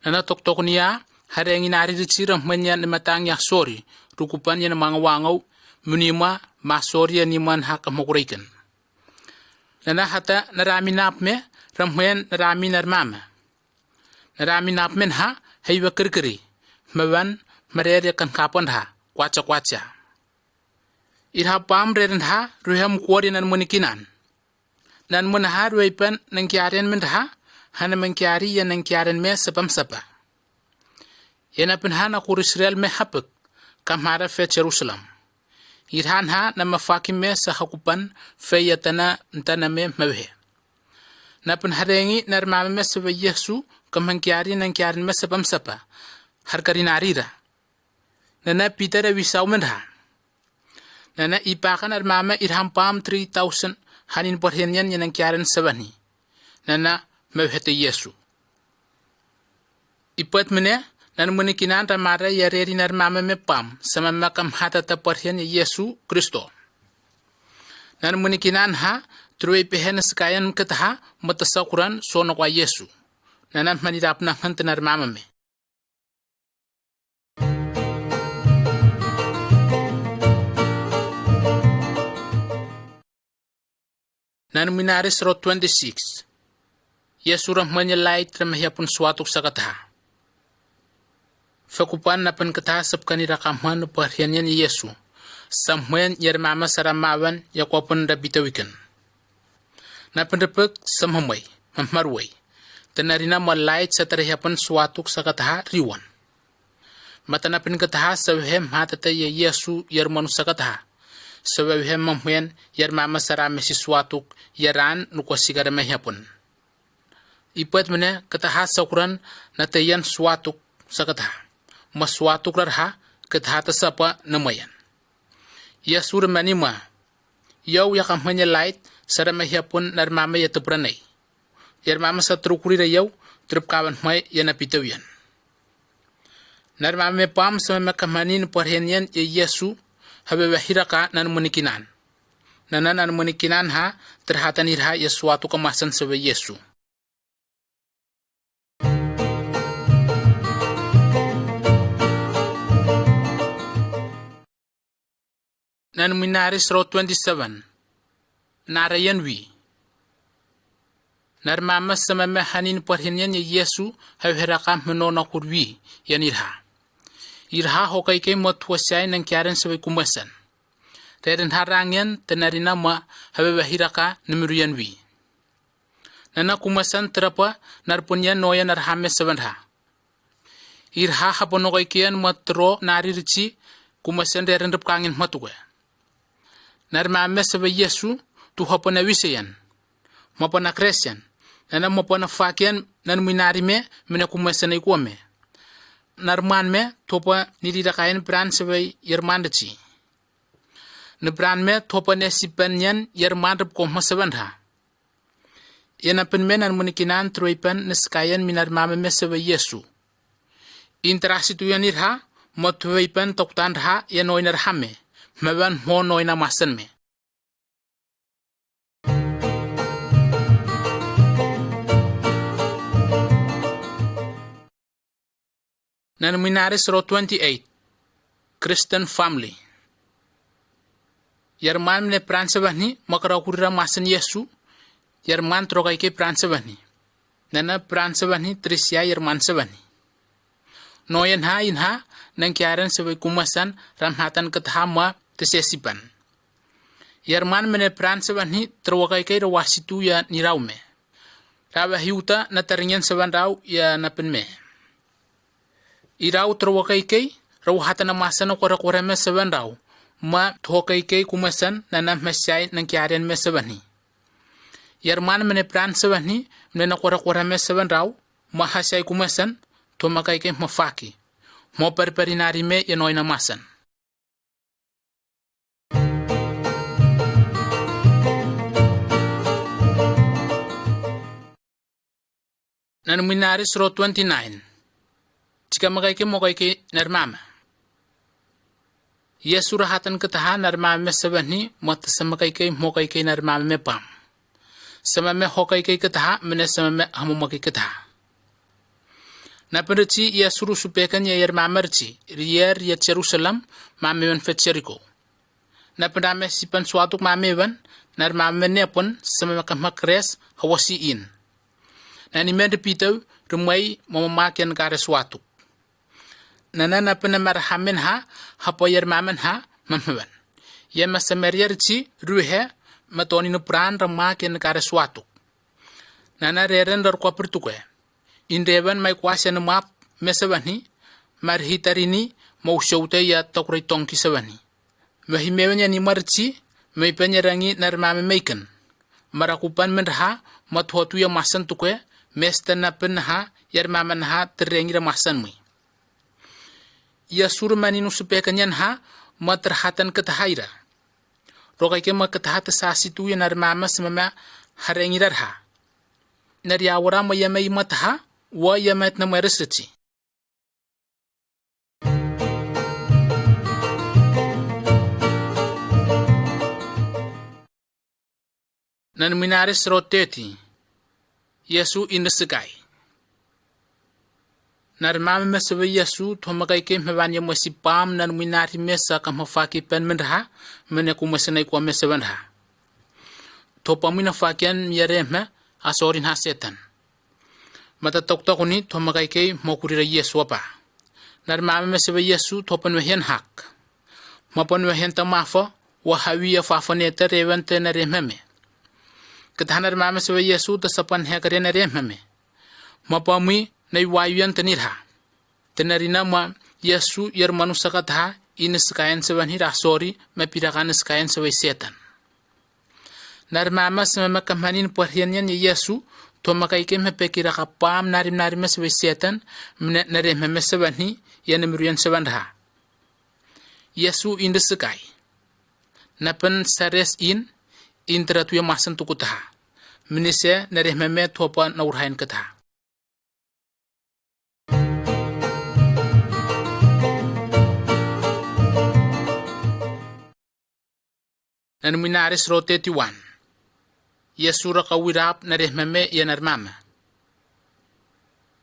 Nana tok tok nia, harengi nari rici rahmanya ni matang ya sori, rukupan ya na manga wangau, meni ma, ma sori ya ni man ha kamokuraikan. Nana hata narami nap me, ramhen narami narmama. Narami nap men ha, heiwa kirkiri. Mawan, marere kan kapan ha, kwacha kwacha. Irha pam reren ha, ruhem kuari nan meni kinan. Nan meni ha ruepen nan kiaren men ha, hana men kiari ya nan kiaren me sapam sapa. Yena pen hana kur Israel me hapek. kamhara fe Jerusalem. Irhan ha nama fakim me saha kupan fe yatana ntana me mewhe. Napin harengi narmama me sebe Yesu kamhan kiari nan kiarin me sebam sapa. Har kari narira. Nana Peter e wisau men ha. Nana ipaka narmama irham pam three thousand hanin porhenyan yanan kiarin sebani. Nana mewhete Yesu. Ipet mene, nan muni kinan ramara ya reri narmama me pam, sama makam hata ta porhen ya Yesu Kristo. Nan muni kinan ha, truwe pehen sekayan ketaha, mata sakuran sono kwa Yesu. Nana mani rapna hante narmama me. Nan minari sro twenty-six. Yesu rahmanya lait ramahyapun suatuk sakataha. Fakupan napan kataha sabkani rakamhan parhianyan Yesu. Samhwen yarmama saramawan yakwapun rabitawikan. Napan repek samhamway, mamharway. Tanarina ma lait satarahyapun suatuk sakataha riwan. Matana pin kataha sawehe matata ya Yesu yarmanu sakataha. Sawehe mamhuen yarmama sara mesi suatuk yaran nukwa sigara mehepun. Ipet mene kataha sakuran natayan suatuk sakataha. Ma suatuk rarha kataha tasapa namayan. Yesu ramani ma. Yau yakamhanya lait sara mehepun narmama ya tepranai. Yarmama sa trukuri ra yau trepkawan hmai ya napitawian. Narmama me pam sama me kamanin porhenyan ya Yesu hawe wahiraka nan munikinan. Nana nan munikinan ha terhatan irha ya suatu kamasan sawe Yesu. Nan minari sro twenty-seven. Narayan wi. Narmama samama hanin porhenyan ya Yesu hawe heraka meno nakur wi yan irha. Irha hokaike mot wasiai nan kiaren sawe kumasan. Reren harangyan tanarina ma hawe wahiraka numurian wi. Nana kumasan trapa narpunyan noya narhame sawanha. Irha haponogoikean matro narirci kumasan reren ripkangin matuwe. Narmame sawe Yesu tu hapona wiseyan. Mapona kresian. Nana mapona fakian nan minarime mene kumasan ikuame. Narman me topa nirira kain pran sawe yermandaci. Nibran me topa ne sipan yan yerman ripko masawanha. Ena pen men an munikinan truipan niskayan minar mama mesewe Yesu. Intrasi tuyan irha, mo tuipan toktan rha ya noinar hame, mewan mo noina masan me. Nan minari sro twenty-eight. Kristen family. Yerman mine pranse wahni makara kurira masen Yesu. Yerman trokaike pranse wahni. Nana pranse wahni trisia yerman se wahni. No yen ha in ha nan kiaren se wai kumasan ran hatan ket ha ma tese sipan. Yerman mine pranse wahni trokaike rawasitu ya niraume. Rawa hiuta na taringen se wan rau ya na pen me. Irau terwakaikei, rau hatana masana kora kora me sewan rau, ma thokaikei kumasan nana masiai nan kiaren me sewani. Yerman mene pran sewani, mene na kora kora me sewan rau, ma hasiai kumasan, thomakaikei mafaki. Mo perperinari me yenoina masan. Nan minari sro twenty-nine. Chika makaike mokaike narmama. Yesu rahatan ketaha narmama me sewani, mata samakaike mokaike narmama me pam. Sama me hokaike ketaha, mene sama me hamomakai ketaha. Na penreci Yesu rusu pekan ya yermama reci, riyer ya Jerusalem, mame wan fet Jeriko. Na penrame sipan suatuk mame wan, narmama me nepon, sama me kahma kres, hawasi in. Na nimen ripitau, rumai, mama maken kare suatuk. Nana na pena marhamen ha, hapa yermamen ha, mame wan. Yema Samaria reci, ruhe, matoni no pran, ramaken kare suatuk. Nana reren dor kwa pertukwe. Inrewan mai kwasya no map mesewani, marhitarini, Mowşewte ýa togry toňki sebeni. Möhime ýöne nima riçi, möýpen ýereňi narmame meýkin. Marakupan min raha, mathotu ýa masan tuke, mesten napin naha, ýermame naha, tirreňi ra masanmy. Ýa suru manin usu peken ýa naha, matr hatan kit haýra. Rogayke ma kit hati sasi tu ýa narmame simame hareňi rarha. Ner ýawra ma ýeme ýima taha, wa ýeme etne ma risriçi. Nan minaris roteti. Ýesu indi sigaý. Narmame mesebe Ýesu, toma gaýke mewan ýemesi pam nan minari mesa kam hofaki pen minraha, mene kumesene kuamese wenraha. Topa mina fakian miyarehme, asorin hasetan. Mata toktokuni toma gaýkei mokurira Ýesu apa. Narmame mesebe Ýesu topan wehyen hak. Mapan wehyen tamafo, wa hawiya fafonete rewente narememe. Ketaha narmame sebe Ýesu tasapan hekare narememe. Mapamui nay wayuyan tenirha. Tenarina ma Ýesu ýer manusa kataha ini skayan sebenhi rasori, me pirakan skayan sebe setan. Narmama sememe kamhanin porhianyan ye Ýesu, toma kaike me pekira kapam narim narime sebe setan, mne narehmeme sebenhi, ýene mürüýen sebenraha. Ýesu indi sykay. Napen sares in, indira tuýa masan tukutaha. Mnise narehmeme topa naurhaýyn kataha. Nanuminaris roteti wan. Ýesu ra kawirap narehmeme ýa narmama.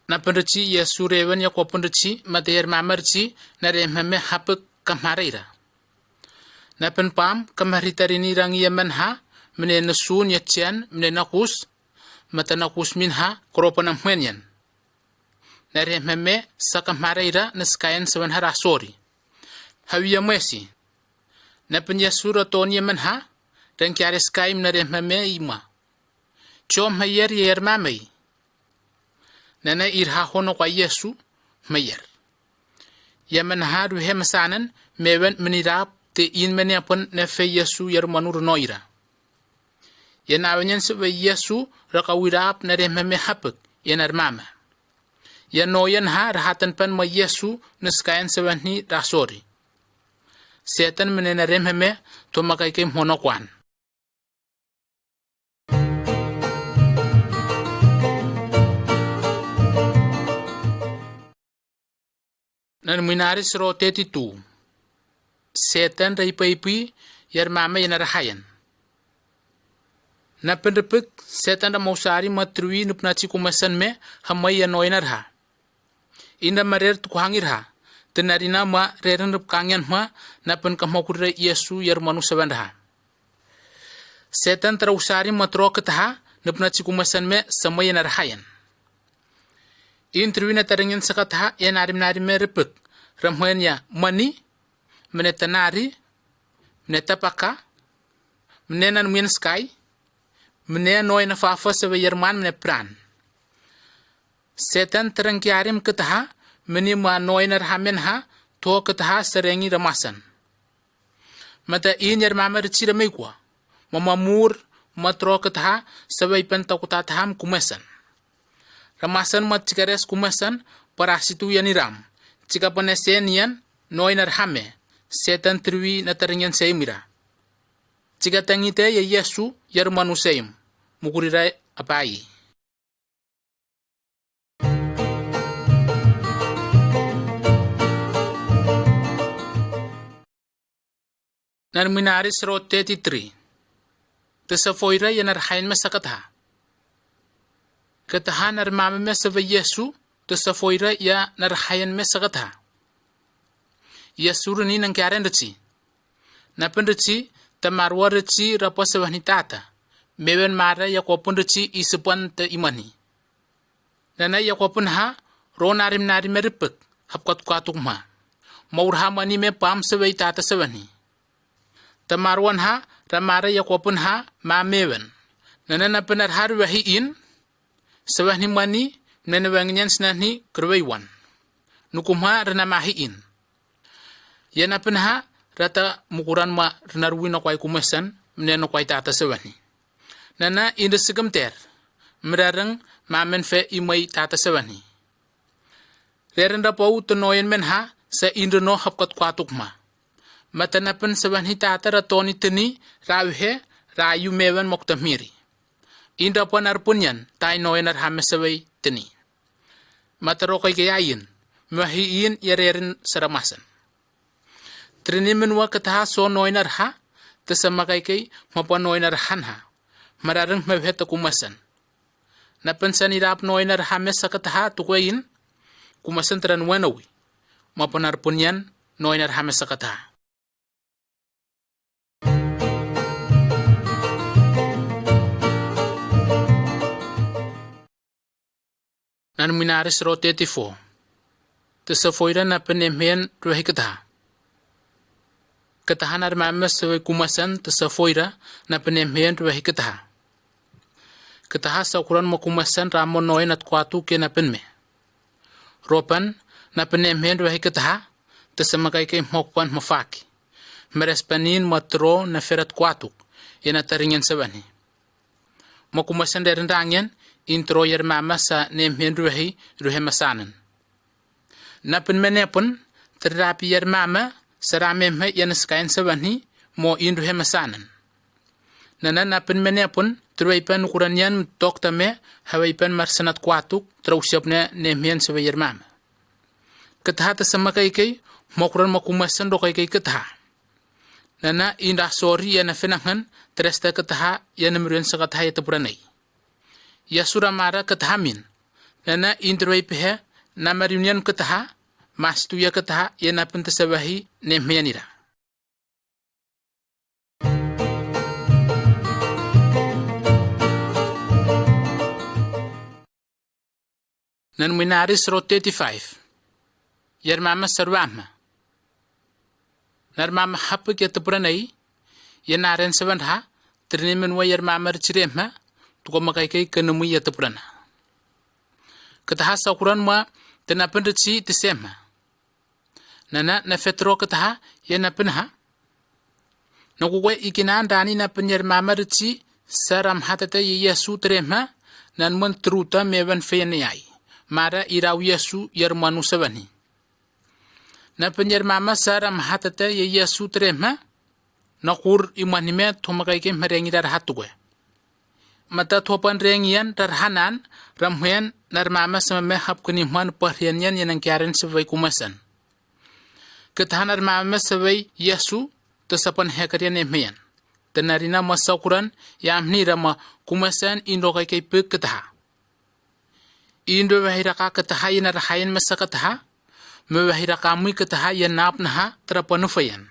Napin riçi Ýesu rewen Ýakopun riçi, mata ýermama riçi, narehmeme hapyk kamharayra. Napin pam kamharitarini rangi ýemen ha, mine nusun ýetçen, mine nakus, mata nakus min ha, kropanam hwenyen. Narehmeme sa kamharayra niskayen sewen ha rasori. Hawiya mesi. Napin Ýesu ra ton ýemen ha, renkyariskaýym narehmeme ima. Ço meýer ýermämeý. Nene irha hono kwa Ýesu meýer. Ýemen ha ruhe mesanen mewen minirap te in meni apyn nefe Ýesu ýermanur noira. Ýenawenyen sebe Ýesu rakawirap nerehmeme hapyk, ýenermame. Ýa noýen ha rahatyn pen ma Ýesu niskaýen sewenhi rasori. Setan mine nerehmeme toma kaýkeým hono kwan. Nan minari siroteti tu. Setan rei paipi ýermame ýenara haýan. Napin ripik setan ra mosari matrui nupnaci kumesan me hamai ýa noýnar ha. Inda marer tukuhangir ha. Dinarina ma rerin ripkangyan ma napin kahmokurre Ýesu ýermanu sewenra ha. Setan tara usari matrokit ha nupnaci kumesan me sama ýenara haýan. In tribüne taryňyn sygat ha en arim narime ripik. Ramhenya mani, mine tanari, mine tapaka, mine nan minskay, mine noýna fafa sebe ýerman mine pran. Setan taryňki arim kit ha, mini ma noýnar ha men ha, to kit ha sereňi ramasan. Mata in ýermame riçire meýkua. Mama mur, matrokit ha, sebe ipen takutat ham kumesan. Ramasan mat cigares kumesan, parasitu ýaniram. Cigapane sen ýan, noýnar hame. Setan tirwi nataryňen seýmira. Cigatangite ýa Ýesu, ýermanu seým. Mugurira apayi. Narminari siroteti tri. Tisa foira ýa narhaýynme sakatha. Kataha narmamime sebe Ýesu, tisa foira ýa narhaýynme sakatha. Ýesu rini nankären riçi. Napin riçi, tamarwa riçi rapa sebehni tata. Mewen mara Ýakopun riçi isipan te imani. Nana Ýakopun ha, ro narim narime ripik, hapkat kuatuk ma. Maur ha mani me pam sebei tata sebehni. Tamarwan ha, ramara Ýakopun ha, ma mewen. Nana napin ar har wehi in, sebehni mani, nene wenginyen sinehni kirwei wan. Nukum ha, rina mahi in. Ýene pynha rata muguran ma rnar wi nokway kumesan, mne nokway tata sewani. Nana indi sigim ter. Mraryň mamen fe imay tata sewani. Rerin rapow tno ýen men ha, se indrno hapkat kuatuk ma. Mata napin sewani tata ratoni tini, rawihe, rayu mewen mokta miri. Indra pon arpun ýan, tay noýen arhame seway tini. Mata rokay geýaýyn, möhi iýin ýererin saramasan. Trini min wa kataha so noýnar ha, tisa magaykeý mopa noýnar han ha. Mararin möwheta kumasan. Napin san irap noýnar ha mesa kataha tugaýyn, kumasan tran wenowi. Mopa narpun ýan noýnar ha mesa kataha. Nan minaris rotetifo. Tisa foira napin emhen ruhi kataha. Kataha narmame sewe kumasan tisa foira napin emhen ruhi kataha. Kataha saukuran mo kumasan ramo noe nat kuatu ke napin me. Ropan napin emhen ruhi kataha tisa makai ke mokpan mafaki. Merespanin matro na ferat kuatuk yena taringen sewani. Mo kumasan derin rangen intro yer mama sa nemhen ruhi ruhi masanan. Napin menepun, terrapi yer mama, sera memhe ýanyskaýyn sewani, mo inru hemasanan. Nana napin menepun, terweipen ukuranýan toktame, haweipen marsanat kuatuk, terwsepne nemhen sewe yer mama. Ketaha tesemma keýkeý, mokran mokumasan dokaýkeý ketaha. Nana indah sori ýene fenahan, tereste ketaha, ýene mürýen sagataha ýetip uranay. Ýasura mara ketaha min. Nana indirwei pehe, namar ýunýan ketaha, mastuýa ketaha, ýene apynty sewahi, nemheýen ira. Nan minaris roteti faif. Ýermama serwama. Narmama hapyk ýatyp uranay, ýenaren sewenha, trinimin we ýermama riçiremha, tugamakaýkeý kynymyý ýatyp urana. Kataha saukuran ma, tynapyn riçi tisemha. Nana nefetro kataha, ýenapynha. Nokuwe ikinan dani napyn ýermama riçi, saram hatata ýeýesu tremha, nanmyn truta mewen feýenýaý. Mara iraw ýesu ýermanu sewani. Napin ýermama sara mahatata ýe Ýesu tremhe, nakur imanime tomagaýke mereňirer hatugue. Mata topan reňiýen rarhanan, ramhuýen narmama sememe hapkynimhan parhiýenýän ýeneňkärin sibwey kumasan. Kytaha narmama sibwey Ýesu, tysapan hekerýän emheýen. Tynarina masa kuran, ýamni rama kumasan inrogaýke pyk kytaha. Indo wehiraka kataha ýene rahaýyn masa kataha, mö wehiraka muy kataha ýen napnaha trapanyfaýan.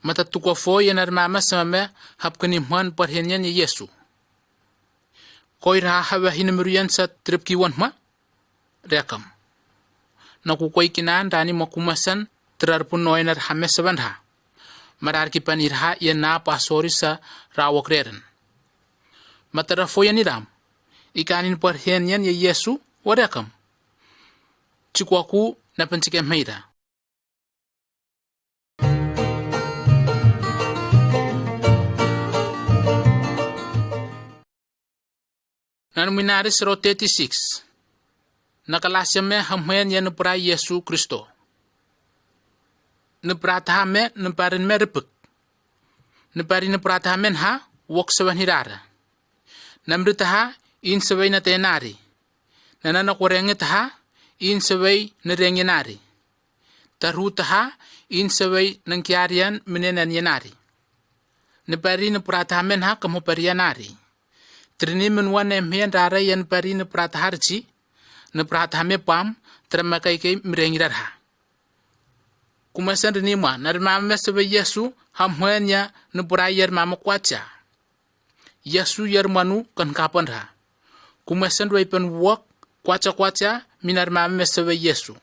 Mata tukofo ýene armama samame hapkynimhan barhenýan ýe Ýesu. Koýraha ha wehini mürýän sa tripki wonma? Rekam. Naku koýkinan dani makumasan trarpun noýnar hame sabanha. Marar kipanirha ýen napa sorisa rawok rerin. Mata rafoýan iram. Ikanin barhenýän ýe Ýesu, warekam. Çikwaku napyn çikemheýra. Nan minaris roteti siks. Nakalasyame hamhen ýa nupra Ýesu Kristo. Nupra tahame nuparinme ripik. Nupari nupra tahamen ha wok sewen hirara. Namri taha in sewey natenari. Nana nakorengi taha in sewey narenginari. Tarhu taha in sewey nankiarian minenanyenari. Nupari nupra tahamen ha kamuparianari. Trini minwa nemhen rara ýa nupari nupra taha rici. Nupra tahame pam tramakaykey mirengirarha. Kumasan rinima narmama sewey Ýesu hamhen ýa nupra ýermama kuaça. Ýesu ýermanu kan kapanra. Kumasan rweypen wok kuaça kuaça minar mame sewey Ýesu.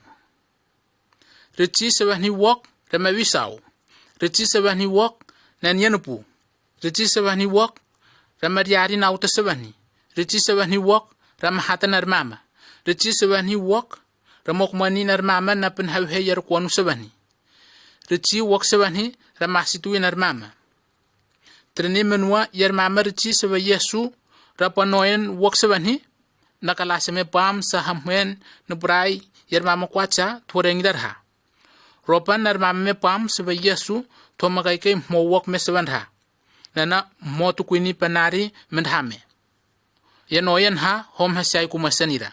Rici sewehni wok rama wisau. Rici sewehni wok nan ýanupu. Rici sewehni wok rama riari nauta sewehni. Rici sewehni wok rama hata narmama. Rici sewehni wok rama okmani narmama napin hawhe ýer kuanu sewehni. Riçi wok sewenhi, Ramasitu ýener mama. Trini menwa ýer mama riçi sewe Ýesu, rapa noýen wok sewenhi, nakalaseme pam sa hamhen nubrai ýer mama kwacha tuorengdarha. Ropan narmameme pam sewe Ýesu, toma kaikai mo wok me sewenha. Nana mo tukuini panari mendhame. Ýa noýen ha, hom hasai kuma senira.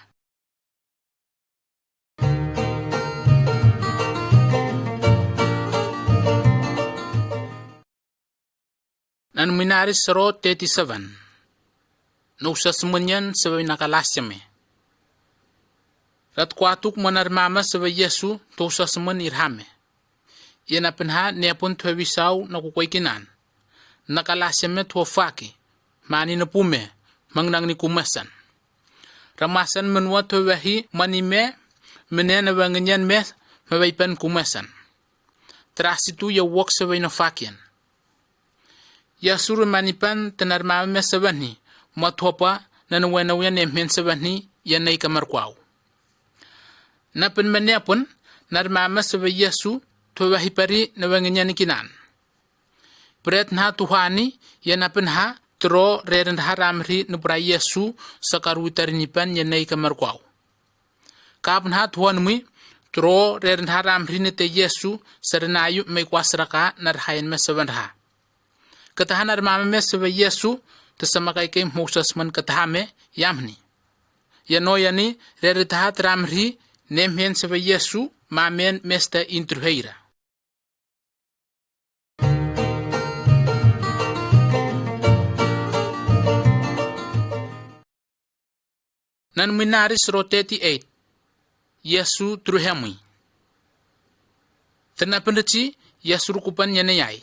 Nan minaris sero teti seven. Nusas munyan sewe nakalaseme. Rat kwatuk manar mama sewe Ýesu, tusas mun irhame. Ýenapin ha nepun tuhewisau nakukoikinan. Nakalaseme tuhafaki. Mani napume, mangnangni kumesan. Ramasan menwa tuhewahi manime, mene nawanginyan me, mawaipan kumesan. Trasitu ya wok sewe nafakian. Ýa suru manipan tenar mama me sewenhi, ma thopa nana wena wena nemhen sewenhi, ýa nei kamar kwau. Napin me nepun, nar mama sewe Ýesu, tuhewahi pari nawanginyan kinan. Pret na tuhani, ýa napin ha, tro rerin ha ramri nubra Ýesu, sakar witarini pan ýa nei kamar kwau. Kapin ha tuhanmi, tro rerin ha ramri nete Ýesu, saranayu mei kwasraka nar hayan me sewenha. Kataha nar mama me sewe Ýesu, tasama kaikai mosas man kataha me, ýamni. Ýa noýani, reritaha tramri, nemhen sewe Ýesu, mamen mesta intruheira. Nan minaris roteti eit. Ýesu truhemui. Tena pindici, Ýesu rukupan ýene ýai.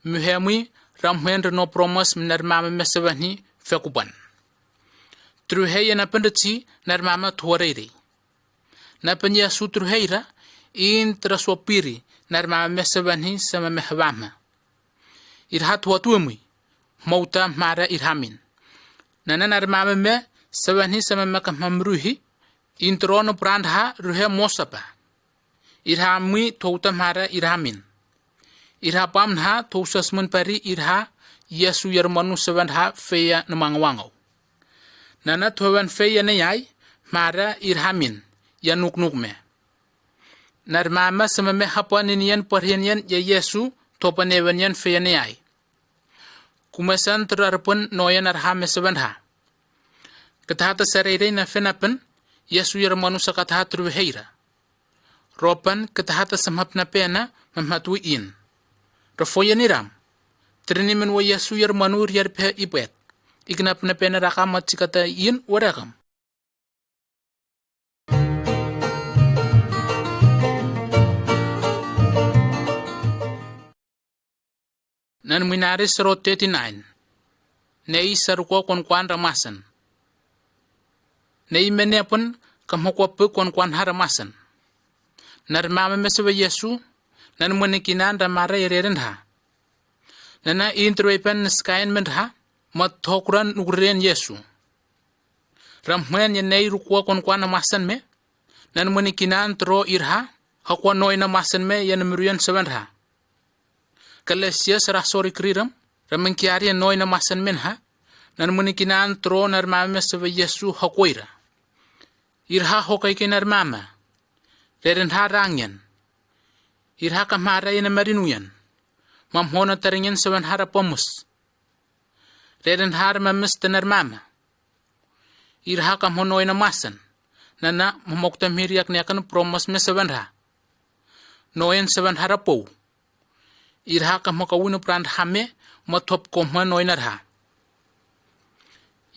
Muhemui, ramhen reno promas minar mama mesewani fekupan. Truhe ýene pindici, nar mama tuwareiri. Napin Ýesu truheira, in trasopiri, nar mama mesewani sama mehwama. Irha tuwatuemi, mouta mara irhamin. Nana nar mama me, sewani sama maka mamruhi, in trono prandha ruhe mosapa. Irhamui touta mara irhamin. Irha pamnha tousasmun pari irha Ýesu ýermanu sewandha feya namangwangau. Nana tuwan feya ne ýai, mara irhamin, ýa nuk nuk me. Nar mama sama me hapa niniyen parhiyen ýa Ýesu topa newen ýan feya ne ýai. Kumesan trarpun noýan arha mesewandha. Kethata sareýreýna fenapin, Ýesu ýermanu sakatha truheira. Ropan kethata samhapna pena, mamhatwi in. Rofoýan iram. Trinimin we Ýesu ýermanu ýerpe ipet. Ignapna pena raka matsikata in we rakam. Nan minaris roteti nain. Nei sarukwa kon kwan ramasan. Nei menepun kamhokwa pu kon kwan haramasan. Nar mama mesewa Ýesu, nan muni kinan ramara ýererin ha. Nana intro ipan niskain men ha, mat thokran nugren Ýesu. Ramhwen ýa nei rukwa kon kwan amasan me, nan muni kinan tro irha, hakwa noina masan me ýa numruyan sewan ha. Kalesiýa sarah sori kriram, ramin kiari ýa noina masan men ha, nan muni kinan tro nar mama mesewa Ýesu hakwa ira. Irha hokay ke nar mama. Rerin ha rangyan. Irha kamara ýene marin uyan. Mam hona taringen sewan hara pomus. Rerin har mamis tener mama. Irha kam hon oýnamasan. Nana mamokta mir ýakny ýakyn promos me sewan ha. Noýen sewan hara pou. Irha kam hoka wunu prand hame ma top kom hon oýnar ha.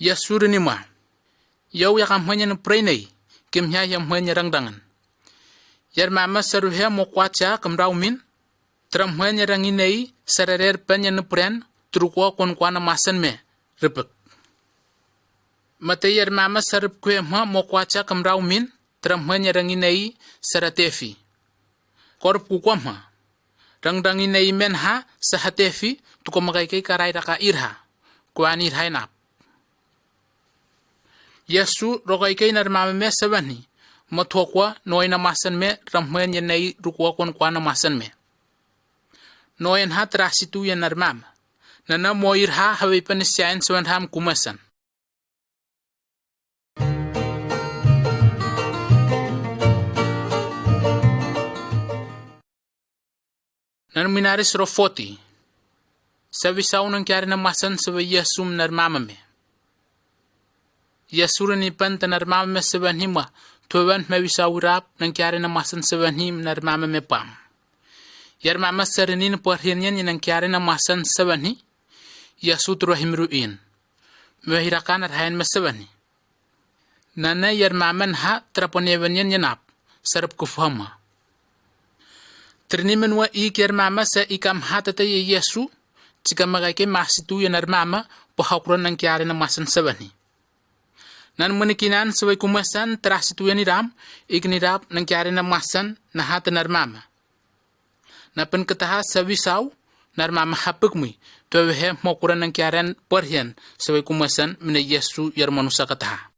Ýa suru nima. Ýow ýa kam hon ýany preýney. Kim hýa ýam hon ýarang dangan. Ýer mama seru he mokwaça kam raumin. Tramhwen ýaranginei sararer pen ýany pren, trukwa konkwana masan me, ripik. Mate ýer mama sarip kwe ma mokwaça kam raumin, tramhwen ýaranginei saratefi. Korp kukwam ha. Rangdanginei men ha, sahatefi, tukamagay kay karay raka irha. Kwani irhaynap. Ýesu rogay kay nar mama me sewanhi, ma tokwa noýna masan me, ramhwen ýanei rukwa konkwana masan me. Noýen ha trahstituýa narmama. Nana moýir ha haweýpan isýaýyn söwen ham kumesan. Nan minaris rofoti. Sawisau nan kärine masan sawe Ýesum narmamame. Ýesuri nipanta narmamame sawanhima, töwen mawisau rap nan kärine masan sawanhim narmamame pam. Ýermama sarinini porhenýen nan kärine masan sawanhi, Ýesu turahimru in. Möhirakan arhaýan masawanhi. Nana ýermaman ha traponewenýen ýenap, sarp kufama. Trinimen we ik ýermama se ikam ha tata ýe Ýesu, çikamagake mahsitu ýenermama, bu hawkran nan kärine masan sawanhi. Nan munikinan saway kumasan trahsitu ýeniram, ignirap nan kärine masan, naha tanarmama. Napin kataha sawi saw, narmama hapykmi, töwehe mokuranan kären porhen, sawi kumasan mine Ýesu ýermonusa kataha.